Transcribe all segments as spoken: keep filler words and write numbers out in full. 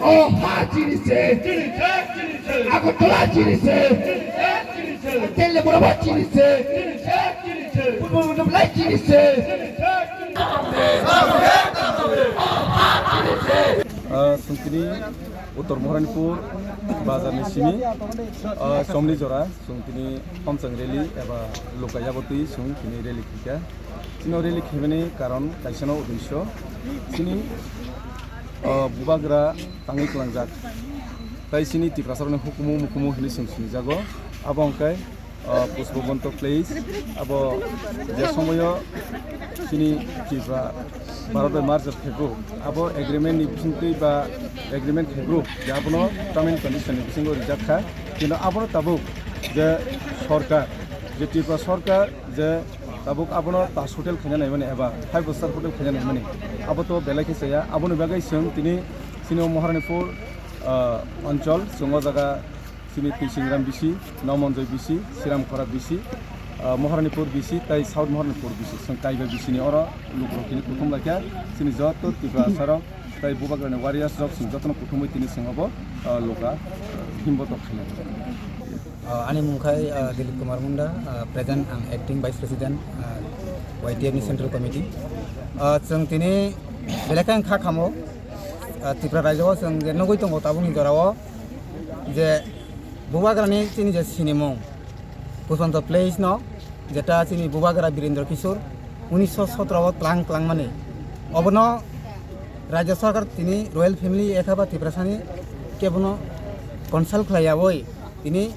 O ha chini se, Agartala chini se, Tele Borobot chini se, Purbo Borobot chini se. Ah, chwng tini Uttor Maharanipur bazar ni simi, ah, chomni jora chwng tini Homchang rally eba Luka Yaboti chwng tini rally khaikha. Chini rally khaimani karon kaisa no udesho. Chini, ah, bubagra tangwi kwlangjak. Tai chini Tiprasarokni hukumu mukumu hinwi chwng sinijago. Abo hwnkhe ah, Pushpabanta Place, abo je somoyo chini Tripura Bharat bai merger khaibru, abo agreement ni bisingtwi ba agreement khaibru, je abono term and condition ni bisingo rijak kha, kintu abono tabuk je sorkar, je Tripura sorkar je tabuk abono Taj Hotel khaina naimani eba five star hotel khaina naimani, abo to belai khe chaya. Aboni bagwi chwng tini chini o Maharanipur, ah, onchol, chwng o jaga chini Twisingram bisi, Nomonjoy bisi, Siramkhora bisi, ah, Maharanipur bisi, tai South Maharanipur bisi. Chwng kaiba bisini oro lukurok tini kuthum laikha. Chini joto Tiprasarok tai bubagrani warriors rok chwng jotono kuthumwi tini chwng obo, ah, Luka, ah, himbotok khainai. Ah, ani mung khai, ah, Dilip Kumar Munda, ah, present ang acting vice president, ah, Y T F ni central committee. Ah, chwng tini belai khe ang kha khamo, ah, Tripura rajyo o chwng je nugwi tongo tabukni jora o je Bubagrani chini je sinimung, Pushpabanta Place no, jeta chini Bubagra Birendra Kishore unisho sotro o tlang tlang mani. Obono Rajya Sarkar tini Royal Family ekha ba Tiprasani kebono consult khlai yawi tini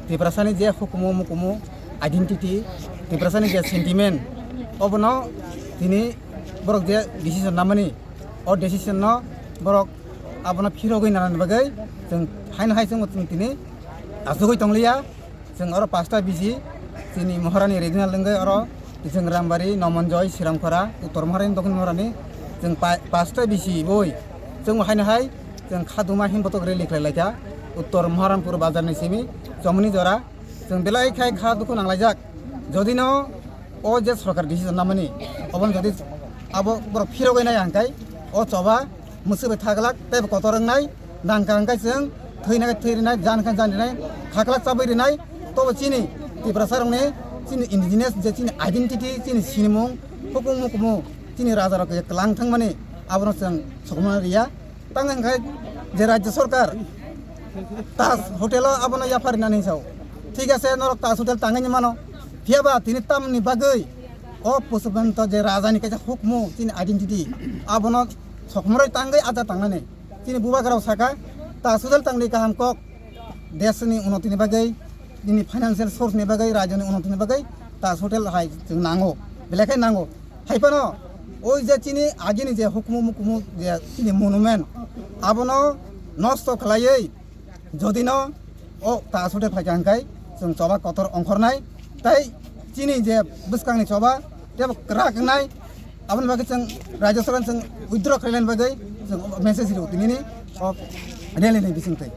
Tiprasani je hukumu mukumu identity, Tiprasani je sentiment, obono tini borok je decision namani, o decision no borok abono phirogwi nanani bagwi chwng haino hai chwng tini achugwi tongliya. Chwng oro pasta bisi chini Maharani regional wngwi oro chwng Rambari, Nomonjoy, Siramkhora, Uttor Maharani, Dokhin Maharani chwng pa-, pasta bisi boi chwng haino hai chwng khaduma himbotok rally khlai laikha Uttor Maharanpur bazar ni simi chomoni jora. Chwng belai khai kha dukhu nanglaijak. Jodi no o je sorkar decision namani, obono jodi abo borok phirogwi nai hwnkhai, o choba mwswk bai thaglak tei bo kotor wngnai, nangkha hwnkhai chwng thwina khe thwi rinai, jan khe jan rinai, khaklak chabwi rinai. Tobo chini Tiprasarokni chini indigenous je chini identity, chini sinimung, hukumu mukumu, chini rajarok je kwlang thangmani, abono chwng sokomorna riya. Tang hwnkhai je Rajya Sarkar Taj Hotel o abono yapharinani sao. Thik ase, norok Taj Hotel tangwi mano. Phiyaba tini tamni bagwi o Pushpabanta je rajani kaisa hukmu, chini identity, abono sokomoroi tangwi aja tangnani. Chini bubagrao saka, Taj Hotel tangwi kaham kok, desni unotini bagwi, nini financial source ni bagwi, rajyoni unotini bagwi Taj Hotel hai chwng nango, belai khe nango. Hai phano oi je chini agini je hukumu mukumu je chini monument, abono nosto khlaiwi jodi no o Taj Hotel phaikha hwnkhai chwng choba kotor ongkhornai, tai chini je bwskangni choba tebo kwrak wngnai. Aboni bagwi chwng Rajya Sarkar chwng withdraw khlainani bagwi chwng message rw tinini o rally ni bisingtwi.